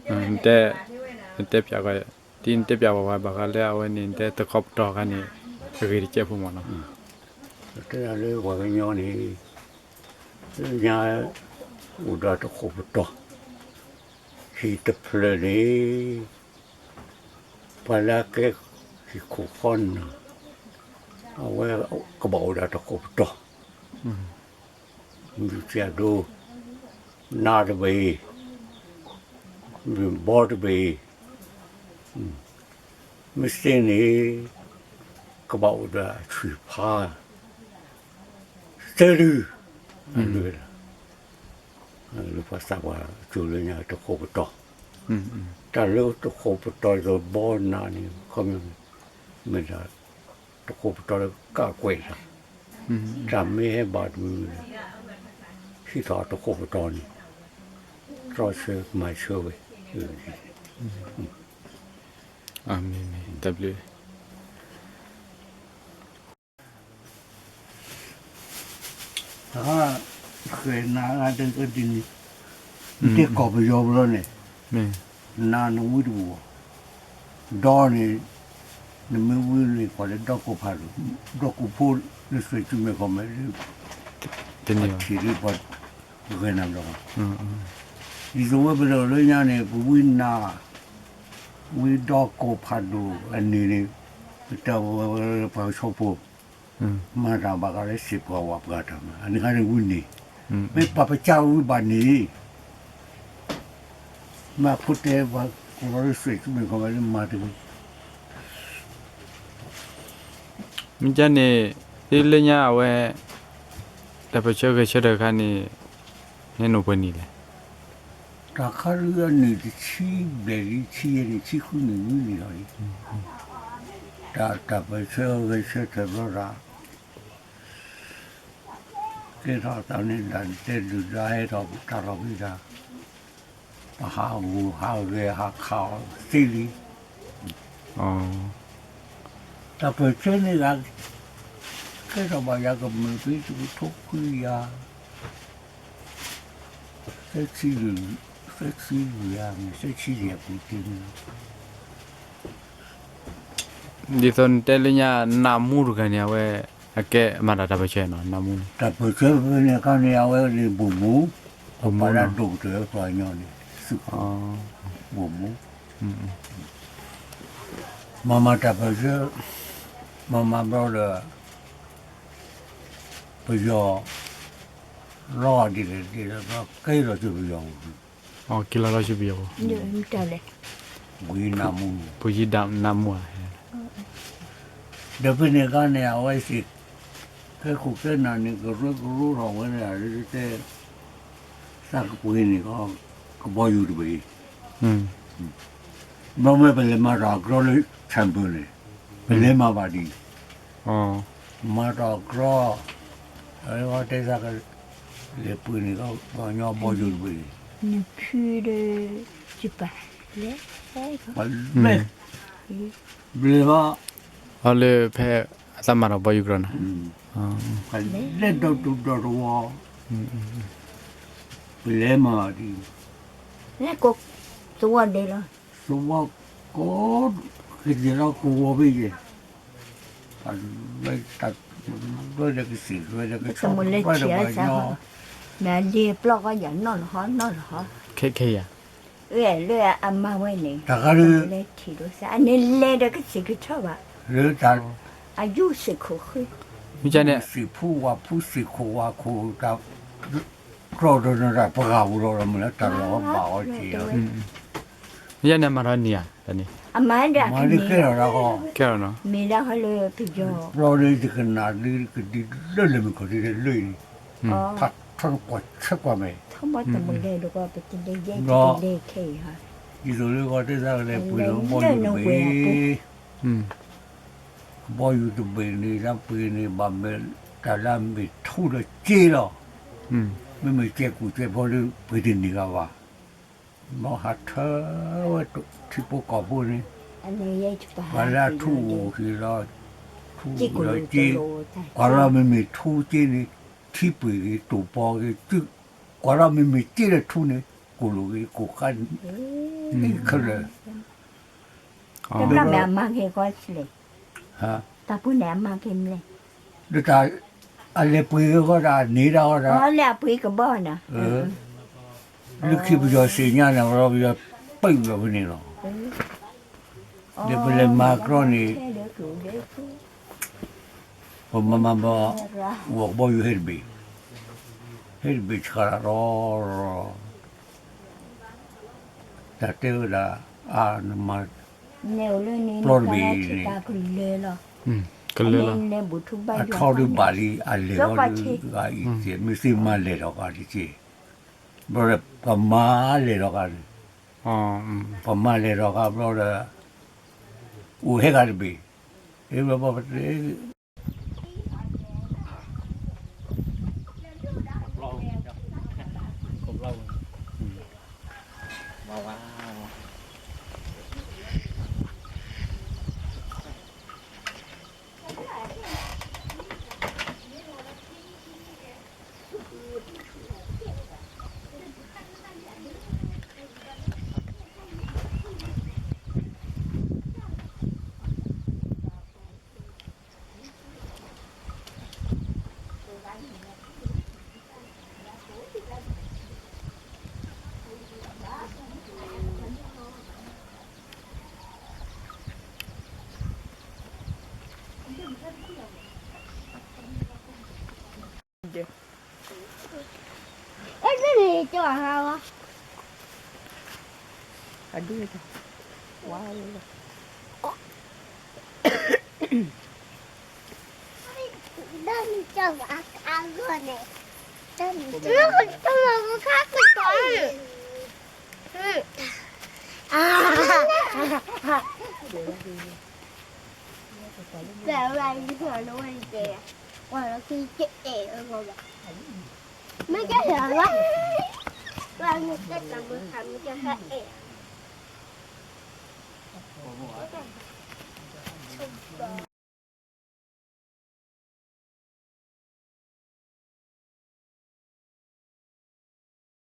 နတဲ, နတဲပၠးကီး, ဒ်နတဲပၠးပှၤဘၣ်ဃးလၢအဝဲန့ၣ် နတဲတခီပတီၢ်ခါန့ၣ် အဂ့ၤတကဲးဖိမးနီၤ. တဲဒၣ်လၢပှၤကညီန့ၣ် လၢညါအိၣ်ဒီးတခိးပတီၢ်, ဟံၣ်တဖျၢၣ်န့ၣ် ပှၤလၢအကဲဟံၣ်ခိၣ်ဃီန့ၣ် အဝဲကဘၣ်အိၣ်ဒီးတခိးပတီၢ်, မုၢ်ဆ့ၣ်ဒိ, နါတဘ့ၣ်, မုၢ်ဘီတဘ့ၣ်, မ့ၢ်သ့န့ၣ် ကဘၣ်အိၣ်ဒီးအဆံၣ်ဖး သၢဒု, လၢပှၤသးပှၢ်ကၠိလၢညါတခိးပတီၢ်, တၢ်လၢတခိးပတီၢ်ဒီးဘီနါန့ၣ် ခီမ့ၢ် မ့ၢ်ဒၣ်တခိးပတီၢ်လၢကးကွဲးတၢ်, တၢ်မ့ၢ်ဟဲဘၣ်တမံၤမံၤန့ၣ် ဟံးထီၣ်တခိးပတီၢ်န့ၣ် တြီဆၢမၤဆၢဝဲ, မ့ၢ်, တၢ်ဘျုး တၢ်ဃဲၤနၤအါတကဒ်န့ၣ်, နတဲကီၢ်ပယီၤဘျီန့ၣ်, နၤနဝံတဘူၣ်, ဒီန့ၣ်, နမ့ၢ်ဝံန့ၣ် ကွၢ်လၢဒီကိၢ်ဖးဒိၣ်, ဒီကိၢ်ဖိလၢသွဲၣ်စုမဲာ်ခီမဲာ်လၢ ပထံၣ်လၢပှၤဂဲၤနၤဘျီ, ဒ်သိးဝဲပဒိၣ်လၢညါန့ၣ် ပဝံနၤ ဝံဒီကိၢ်ဖးဒိၣ်အန့ၣ်န့ၣ်, ပတၢ်ဝဲပှၤကဆီဖိ, မၤတၢ်ဘၣ်ဃးလၢစံာ်ပှၤဝဲပှၤတၢ်မး အန့ၣ်ခါန့ၣ်ဝံန့ၣ်, မ့ၢ်ပှၤပကါဝံဘၣ်န့ၣ်, မ့ၢ်ဖိတဲပှၤကိးလီၤလၢသွဲၣ်စုမဲာ်ခီမ့ၢ်လၢမၤတဂ့ၤ, မ့ၢ်ကန့ၣ်, ဒ်လၢညါအဝဲ တၢ်ပၢၢ်ဆၢဂဲၤဆၢထၢၣ်အခါန့ၣ်, ဟဲနုာ်ပှဲၤနံၣ်လဲၣ်. တၢ်ခါဒုးအနံၣ်တဆံဘျဲၣ်လံ ဆံယဲၢ်နံၣ် ဆံဃုနံၣ်ဝံၤလံလီၤ. တၢ်, တၢ်ပၢၢ်ဆၢဂဲၤဆၢထၢၣ်ဘျီတၢ် ကဲထီၣ်သးန့ၣ်ဒၣ်တဲဒုၣ်ဒါဟဲထီၣ်တၢ်ထီၣ်ဖံးတၢ်, ပဟးဂူာ်ဟးဂဲၤဟးခးအီၤသ့လံ. တၢ်ပၢၢ်ဆၢန့ၣ်ဂ့ၤ, ကဲထီၣ်ဘၣ်ယၤကမျၢၢ်ဖဲတကထိခွံကယၤ သၢဆံ, သၢဆံယဲၢ်ပူၤတ့ၢ်န့ၣ်လီၤ. ဒ်သိးနတဲလၢညါ နးမူတဂၤန့ၣ် အဝဲ အကဲမၤတၢ်တၢ်ပၢၢ်ဆၢနီၤ နးမူန့ၣ်. တၢ်ပၢၢ်ဆၢဖဲန့ၣ်အခါန့ၣ် အဝဲန့ၣ်ဘိၣ်မူ, ဘိၣ်မူနီၤ, ပှၤလၢအဒိၣ်ကတၢၢ်ပှၤကညီန့ၣ် သုးခိၣ်, ဘိၣ်မူ, မၤမၤတၢ်ပၢၢ်ဆၢ, မၤမၤဘျီဒီး ပယီၤ လီၤဒ်လဲၣ်ဒ်လဲၣ် က့ၤလီၤဆူပယီၤပူၤ, က့ၤလီၤလီၤဆူပယီၤပူၤ, ဝံနးမူ, ပယံနးမူဧါ, ဒီးဖဲန့ၣ်အခါန့ၣ် အဝဲသ့ၣ် ကဲခိၣ်ကဲနၢ်န့ၣ် ကရၢကရိထီၣ်ဝဲန့ၣ် တဲ သးကပှ့ၤန့ၣ် ကဘီယူၤတဘ့ၣ်, ဘျီမ့ၢ်ပလဲၤမၤတၢ်အကြၢလၢ ဆၣ်ဘၢၣ်န့ၣ် ပလဲၤမၤဘၣ်ဒံး, မၤတၢ်အကြၢ, အဝဲတဲသးကလဲၤပှ့ၤန့ၣ် ကညီဘီယူၤတဘ့ၣ်, နဖုဒီးယပၢ်လဲၤ, လဲၤ, ဘျဲၣ်ဘၣ်, အီၤလၢဖဲအသးမၤတၢ်ဘီယူၤကြၢးနၤ, လဲၤဒီးတူၢ်ဒီးတဝီ, ပလဲၤမၤဒ်, သဝီဒဲးလီၤ, သဝီကိး, ကဒဲးလီၤကဝီၤဖဲယဲၢ်, ဝဲတၢ်, ဝဲဒီးကသ့ၣ်ဝဲဒီးကဆီၣ်ဝဲဒီးပှၤကညီ, မ့ၢ်လံပျီကီယၤနီၢ်လီၤဟီ နီၢ်လီၤဟီ, ခဲခဲယၤ, လၢအမါဝဲန့ၣ်, တၢ်ခါဒုး, လဲၤထံၣ်ဒိးသး အန့ၣ်လဲၤဒီးကသ့ၣ်ကဆီၣ်ဘၣ်, လၢတၢ်, အယူၢ်သ့ၣ်ခိၣ်ဃု, မ့ၢ်ကန့ၣ်, သ့ၣ်ဖူဝၣ်ဖူသ့ၣ်ခိၣ်ဝၣ်ခိၣ် တၢ်, တြီဒီးနတၢ်ပှၤဂၤပူၤလီၤ မ့ၢ်လၢတၢ်လီၤဘၣ်အီၤက့ၤလီၤ, မ့ၢ်ကန့ၣ် အမၤထီၣ်န့ၢ်ဧါ, တၢ်န့ၣ်, အမၤဒၣ်ကဲလီၤ, ကဲလီၤနီၤ, မ့ၢ်ဒၣ်ဟီလၢပယီၤ, ဘျီဒီးယကနၣ်ဒ်ကဒ်လၢလၢမုၢ်ကီၢ်ဒ်လၢအံၤန့ၣ်, ဖးထီနကွၢ်ဆၢကွၢ်မဲာ်, ဒ်သိးလၢဂီၤတၢ်သးကလဲၤပှ့ၤလီၤဘီယူၤတဘ့ၣ်, ဘီယူၤတဘ့ၣ်န့ၣ် တၢ်ပှ့ၤန့ၣ် ဘၣ်မ့ၢ်တၢ်လၢအမ့ၢ်ထူဒီးစ့လီၤ, မ့မ့ၢ်စဲးကူၣ်စဲးဖီလၢပှ့ၤတန့ၢ်ဂၤဘၣ်, ဘီဟးထၢဝဲထံဖိကီၢ်ဖိန့ၣ်, ပှၤလၢအထူအိၣ်က့ၤလီၤ, ထူအိၣ်လီၤစ့, ကွၢ်လီၤမ့မ့ၢ်ထူစ့န့ၣ်, ထံပှ့ၤဂ့ၤ တိာ်ပီၤဂ့ၤ, ကွၢ်လီၤမ့မ့ၢ်စ့ဒီးထူန့ၣ်, ကိၣ်လိာ်ဂ့ၤ ကိၣ်ဃါန့ၣ် ခဲလၢာ်, တဘျီမ့ၢ်အမၤက့ၤကီးလဲၣ်, တၢ်ပူၤန့ၣ်အမၤက့ၤမလဲၣ်, ဒ်တၢ်, အလဲၤပှ့ၤဝဲဃီဒီးန့ၢ်ဒၣ်ဃီဒီး, လၢခံပယီၤသ့ၣ်ညါန့ၣ် ပယီၤပံးဝဲဖဲန့ၣ်လီၤ, ဒီးပလဲၤမၤကြီန့ၣ် ပမၤမၤဘၣ်, ဝီၤကဘီယူၤဟဲတဘ့ၣ်, ဟဲတဘ့ၣ်ဆှးလီၤ, တၢ်တဲဝဲဒၣ်, အါနမၤ, ပျီတဘ့ၣ်န့ၣ်, ကလၢာ်လီၤ, အထီဒုးဘၣ်လံ အလဲၤဃီဒုးဂၤအံၤသ့ၣ် မ့ၢ်သ့ၣ်မၤလဲၤထီၣ်ဂၤတက့ၢ်, ဘျီဒီးပမၤလဲၤထီၣ်ဂၤန့ၣ်, ပမၤလဲၤထီၣ်ဂၤဘျီဒီး, အိၣ်ဟဲဂၤတဘ့ၣ်, ဟဲဘျီဘျီပတဲ